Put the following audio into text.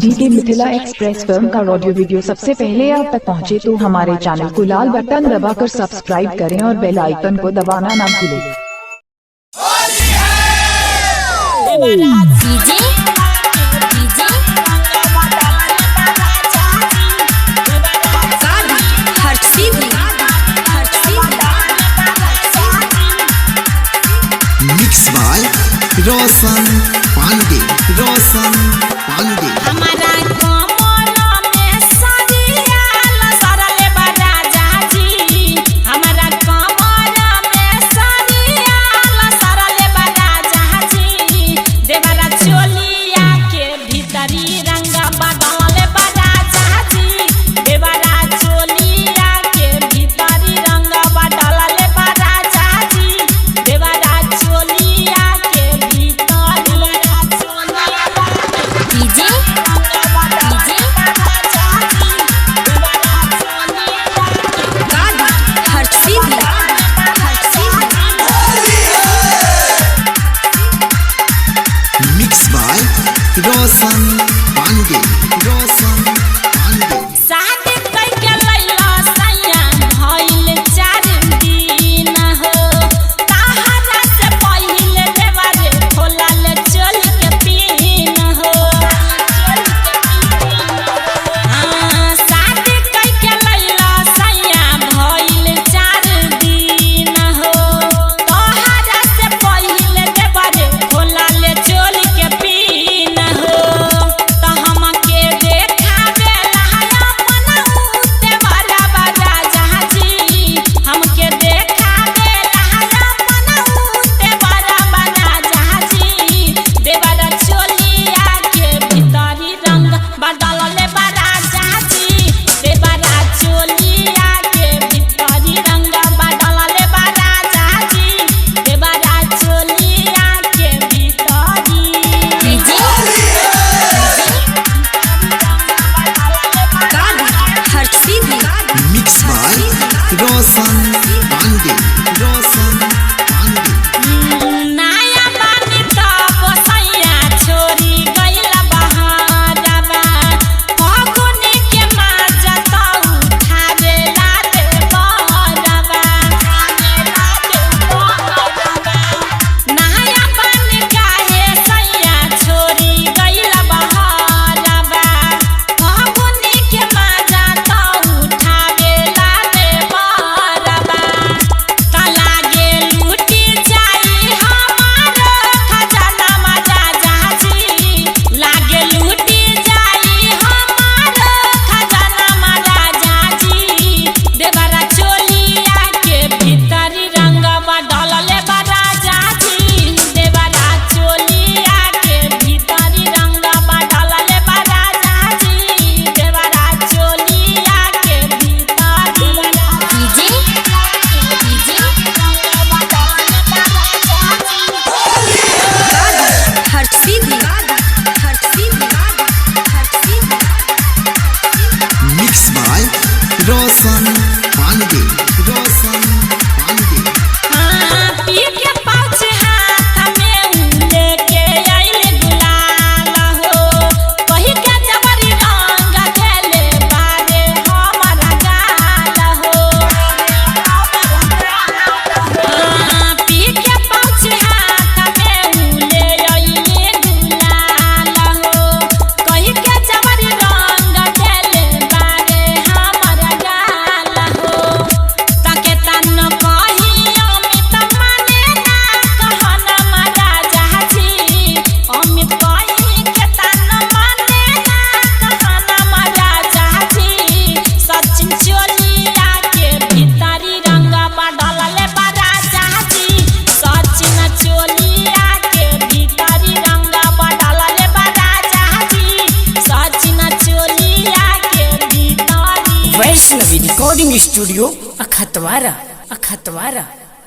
DK Mithila express film का audio video सबसे पहले आप तक पहुंचे तो हमारे चैनल को लाल बटन दबाकर सब्सक्राइब करें और बेल आइकन को दबाना ना भूलें। DJ DJ mix by Roshan Pandey. Roshan Pandey. हमारा कमर में सरिया लसरले बा राजा जी। हमारा कमर में सरिया लसरले बा राजा जी। देवरा चोलिया के भीतरी रंग बदलले बा राजा जी। देवरा चोलिया के भीतरी रंग बदलले बा राजा जी। देवरा चोलिया के भीतरी DJ DJ mix by Roshan Pandey. Roshan Pandey. शादी कइके लैला सैया भइल चार दिन हो। ताहरा से पहिले देवरे खोलल चोली के पीन हो। हाँ, शादी कइके लैला सैया भइल चार दिन हो। ताहरा से पहिले देवरे खोलल चोली के पीन हो। त हमके देखावे लहया मनऊ देवरा बजा जहाजी। हमके देखावे लहया मनऊ देवरा बजा जहाजी। देवरा चोलिया के भीतरी रंग बदलले बा राजा जी। देवरा चोलिया के भीतरी रंग बदलले बा राजा जी। देवरा चोलिया के भीतरी DJ mix by Roshan Pandey. Roshan Pandey. नया बानी तब सैया छोरी गइल बहारबा। फगुनी के माजा त उठावे लाते बहरबा। नया बानी काहे सैया छोरी गइल बहारबा। फगुनी के माजा त उठावे लाते बहरबा। लागे लूटी जाई हमार खजाना मजा जाजी। लागे लूटी जाई हमार खजाना मजा जाजी। देवरा चोलिया के भीतरी रंग बदलले बा राजा जी। देवरा चोलिया के भीतरी रंग बदलले बा राजा जी। देवरा चोलिया के भीतरी DJ DJ mix by Roshan Pandey. Roshan Pandey. हाँ, पी के पाँच हाथ में उ लेके आइल गुलाल हो। कही के जबरी रंग खेले बारे हमारा गाल हो। हाँ, पी के पाँच हाथ में उ ले आइल गुलाल हो। कही के जबरी रंग खेले बारे हमारा गाल हो। ताके तन कही अमित माने ना कहन मरा जाजी। अमित कही के तन माने ना कहन मरा जाजी। सचिन चोलिया के भीतरी रंग बदलले बा राजा जी। सचिन चोलिया के भीतरी रंग बदलले बा राजा जी। सचिन चोलिया के भीतरी वैष्णवी रिकॉर्डिंग स्टूडियो अखतवारा अखतवारा।